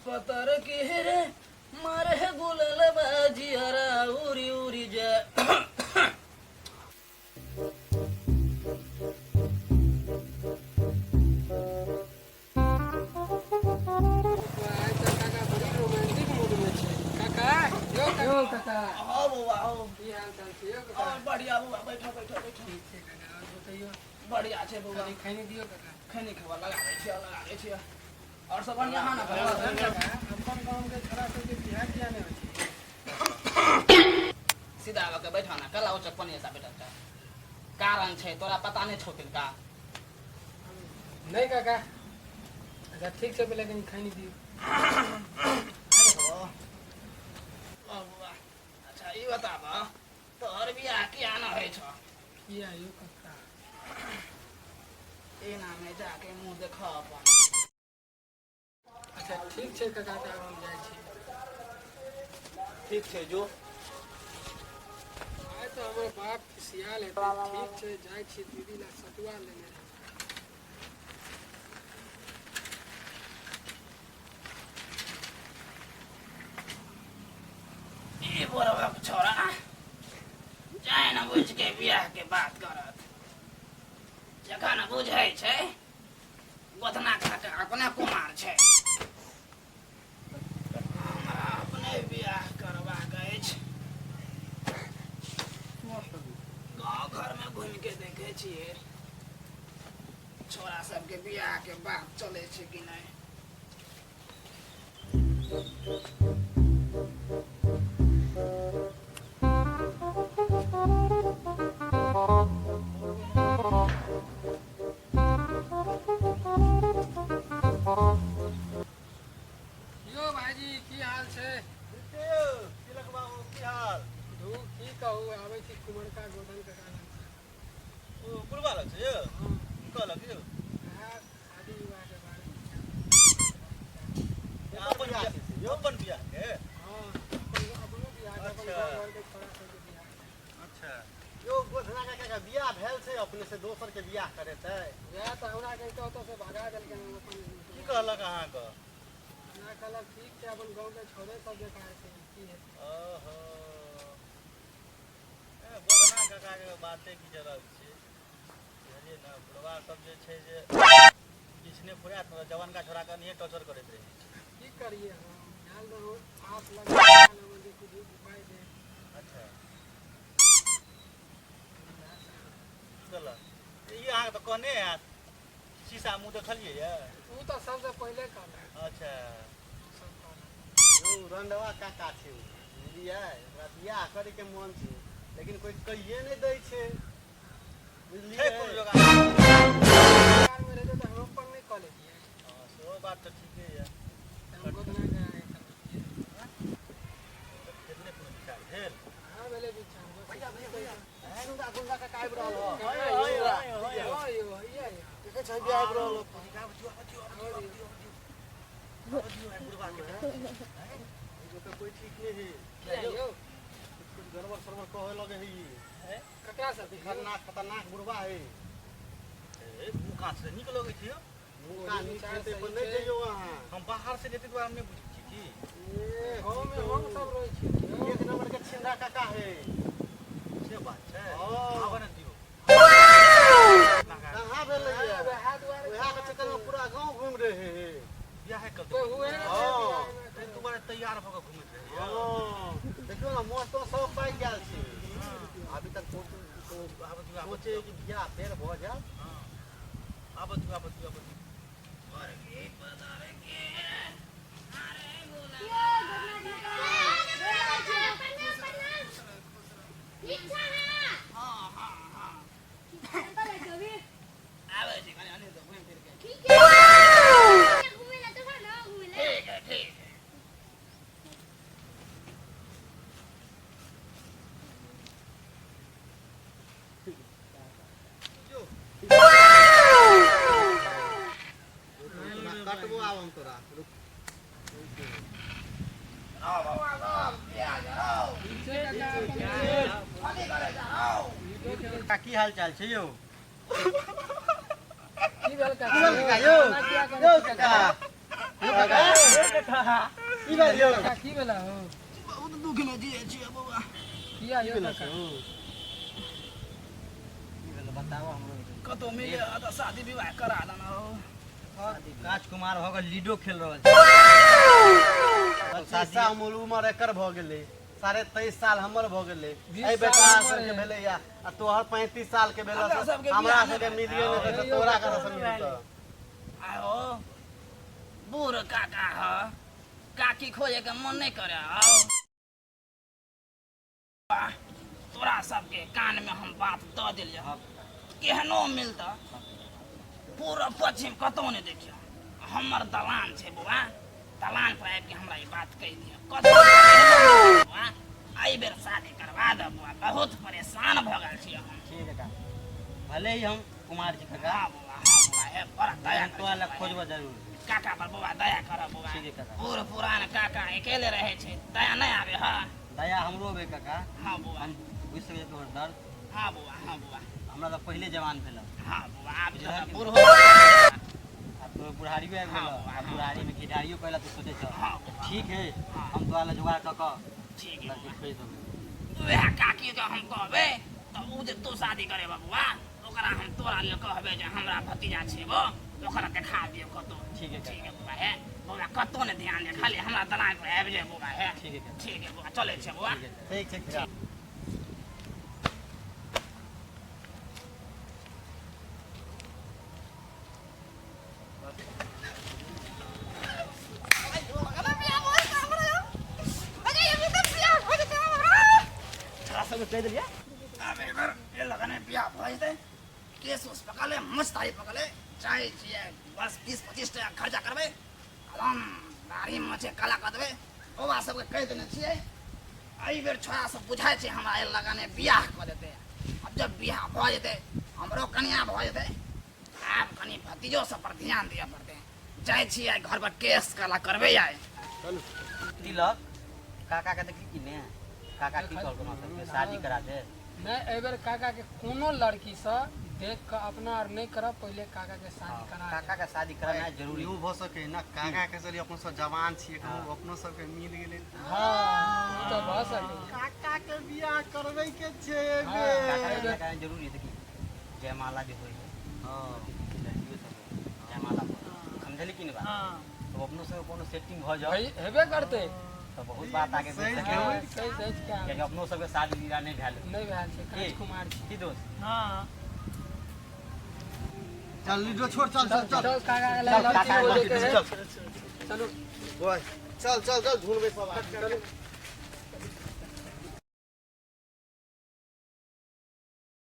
पतर के रे मारे गुलल बाजियरा उरी उरी जा। आइ तऽ काका बड़ी रोमांटिक मूड में छै काका। यौ यौ काका। हाँ बौआ, हाँ। की हाल चाल छै यौ काका? और बढ़िया बौआ, बैठो बैठो बैठो। ठीक छै काका, और बतैयौ। बढ़िया छै बौआ। कनि खैनी दियौ काका। खैनी खेबा, लगा दै छियै, लगा दै छियै। और सब बढ़िया है ना? काका, अपन गाँव के छोरा सबके बियाह किया नहि होइ छै? सीधा आबऽ के बैठा ना, कला उचक पनिया सा बैठल छै। कारण छै, तोरा पता नहि छौ तिनका? नहि काका। अच्छा ठीक छै, पहिले कनि खैनी दियौ। अरे हो ओ बौआ, अच्छा ई बताब, तोहर बियाह किया न होइ छौ? किया यौ काका? एना मे जाके मुँह देख अपन। अच्छा ठीक छै काका, तऽ आब हम जाइ छी। ठीक छै, जो। आइ तऽ हमर बाप खिसियाल हेतै। ठीक छै, जाइ छी, दीदी ला सतुआ लेने। ई बुढ़बक छोरा जानि बुझि के बियाह के बात करत, जखन बुझै छै गोधना खा के अपने कुमार छै। हमरा अपने बियाह करबाक अछि। गाँव घरमे घुमि के देखै छियै, छोरा सबके बियाह के बात चलै छै कि नहि। यौ भाईजी, की हाल छै? तिलक बाबू, की हाल? धू, की कहू, आबै छी कुमरका गोधन काका लग से। ओ बुढ़बा लग छै यौ? हँ। की कहलक यौ? वएह शादी विवाह के बारे मे। अपन बियाह यौ, अपन बियाह के? हँ, अपन अपनो बियाह के, अपन अच्छा। गाँव घर के छोरा सबके बियाह के। अच्छा यौ, गोधना काका के बियाह भेल छै, अपने से दोसर के बियाह करेतै? वएह तऽ हमरा के ओतऽ से भगा देलकै अपन। की कहलक अहाँके? हमरा कहलक ठीक छै, अपन गाँव के छोरे सब बेकार छै, की हेतै। ओहो, ए गोधना काका के बाते की जरल छै, बुझलियै ने? बुढ़वा सब जे छै जे किछु नहि फुरात ने, जवानका छोरा के नहिये टॉर्चर करैत रहै छै। की करिए हम? आयल रहू आस लगा आयल रहू जे कुछ उपाय दे। अच्छा, की कहलक ई अहाँके? तऽ कहने हैत, शीशा मुँह देखलियै यऽ? ओ तऽ सबसँ पहिले कहलक। अच्छा। सब कहलक। यौ, रंडवा काका छै ओ, बुझलियै? ओकरा बियाह करे के मन छै, लेकिन कोई कहिए नहि दै छै, छै। बुझलियै? कोनो जोगाड़ सरकार मे रहिते तऽ हम अपन नहि कऽ लेतियै? हँ, सेहो बात तऽ ठीके यऽ। तऽ हम गोदना के आगे करबतियै। फेर नहि कोनो विचार भेल? कहाँ भेलै विचार, बस। भैया भैया भैया, गुंडा गुंडा काका आबि रहल हो। हँ यौ, हँ यौ, हँ यौ। हँ यौ, हैया यौ। देखै छै, आबि रहल हो। एगो तऽ कोई ठीक नहीं है। किया यौ? कुछ कुछ गड़बड़ सड़बड़ कहे लगे है ई। ककरा सब? खतरनाक खतरनाक बुढ़वा है। ए, मुँह कान से नीक लगै छै यौ। मुँह कान नीक विचार हेतै सही पर नहि छै। जइयौ अहाँ। हम बाहर से एते दुआरे नहि बुझै छी की। ए, गाँव मे हम सब रहै छियै यौ। एक नंबर के छिंदा काका है। से बात छै? हँ। आबऽ ने दियौ। कहाँ भेलै हँ, ये? वएह दुआरे। वएह के चक्कर में पूरा गांव घूम रहे है। बियाहे कब? कोइ हुए ने छै हँ। बियाहमे। ताहि दुआरे तैयार भऽ कऽ घुमैत रहैया। हँ, देखियौ ने, मोछ तो सब पाकि गेल छै, अभी तक आबऽ दियौ, आबऽ सोचे कि बियाह फेर भऽ जायत। हँ, आबऽ दियौ, आबऽ दियौ, आबऽ दियौ। हँ हँ हँ, आबै छी कनि, अने तऽ घुमि फिर के। ठीक है, ठीक है। कटबो आब हम तोरा, रुक। रौ बौआ सब, बियाह के रौ। ठीक छै काका, अपन कथी करै छै रौ? लूडो खेलै छी। की हाल चाल छै यौ? की भेल काका? की भेल काका यौ? एना किया करै यौ छी? काका, यौ काका की भेल यौ? काका की भेला हो? बहुत दुख में जिए छियै बौआ। किया की यौ भेल काका? यौ? की भेल बताबो हमरो। कतौ मिले तऽ शादी विवाह करा देना हो। राजकुमार हो गेल, लीडो खेल रहल छै। 25 साल उमर एकर भऽ गेलै, 23.5 साल हमर भऽ गेलै। 20 एहि बेटा साल हमर सबके है। भेलै या आ तोहर 35 साल के भेल। हमरा सबके हमरा बियाह सबके नहि मिलिए नहि तऽ भेल। तोरा कतऽ से मिलतौ? आहो बूढ़ काका ह, काकी खोजे के मन नहीं करे। आओ वाह, तोरा सबके कान में हम बात दऽ देलियै। केहनो मिलता पूरा पश्चिम कतौ नहि देखियौ, हमर दलान छै बौआ, दलान पर आबि के हमरा ई बात कहि दियौ। कतौ बौआ एहि बेर शादी करवा दे बौआ, बहुत परेशान भऽ गेल छी हम। ठीक है काका, भले ही हम कुमार जी काका। हाँ बौआ, हाँ बौआ, हे बड़ा दया लेकिन तोरा करै लग छी बौआ। खोजबो जरूर। काका पर बौआ दया कर बौआ। ठीक है काका। बूढ़ पुरान काका अकेले रहे छै, दया नहीं आवे हा? दया हमरो अबै काका। हाँ बौआ। हम बुझि सकै तोहर दर्द। हाँ बौआ, हाँ बौआ। हमरा तऽ पहिले जवान भेल। हाँ बौआ, आब बुझलह तऽ कि बूढ़ हो गेल। आब तोहर बुढ़ारियो आबि हाँ गेल। बौआ, आ हाँ। बुढ़ारी में घिढारियो कहला तू सोचै छह? हाँ बौआ। ठीक है। हाँ। हम तोरा लए जोगाड़ कऽ कऽ ठीक है लड़की बौआ। खोजि देबै। वएह काकी के हम कहबै तऽ उ जे तू शादी करे बबुआ, ओकरा हम तोरा लेल कहबै जे हमरा भतीजा छै वो, ओकरा देखा दियौ कतौ। ठीक है। ठीक है बौआ। हे बौआ, कतौ नहि ध्यान दे, खाली हमरा दलान पर आबि जाय बौआ। हे ठीक है काका। ठीक है बौआ, चलै छै बौआ। ठीक है। ठीक छै। छोरा सबके कहि देलियै, आब एकर ए लगने बियाह भऽ जेतै। केस उस पकड़ले, मस्त दाढ़ी पकड़ले चाहै छियै, बस 20-25 टाका खर्चा करबै, एकदम दाढ़ी मोछे काला कऽ देबै। बौआ सबके कहि देने छियै, एहि बेर छोरा सब बुझाइ छै हमरा एहि लगने बियाह कऽ देतै। आब जब बियाह भऽ जेतै, हमरो कनिया भऽ जेतै, आब कनि भतीजो सब पर ध्यान दिअ पड़तै। जाइ छियै घर पर, केस काला करबै आइ। तिलक काका के देखली कि ने? काका की कहलको हमरा सबके शादी करा दे? नहि, एहि बेर काका के कोनो लड़की से देख कऽ अपना आर नहि करब, पहिले काका के शादी करा देब। काका के शादी कराना जरूरी। इहो भऽ सकै ना काका के, चलिए अपनो सब जवान छियै, कहूँ अपनो सबके मिल गेलै। हाँ, ई तऽ भऽ सकै। काका के बियाह करबै के छै। हाँ। काका के बियाह कराना जरूरी है। देखी, जयमाला जे होइ है, लड़कियो सब जयमाला पर, समझली कि नहीं बात? तो अपनो सब कोनो सेटिंग भऽ जाओ। भाई, हेबे करतै। तऽ बहुत बात आगे बढ़ि सही सकै। हाँ, सही सही क्या? कियाकि अपनो सबके शादी विवाह नहि भेल। नहि भेल छै, की? काज कुमार छी। की दोस्त? चल लीडो छोड़, चल चल चल। चल काका के चल, लड़की काका हो के जेतै। चल। चलू। ओए, चल चल चल, ढूंढबै सब आदमी। चलू।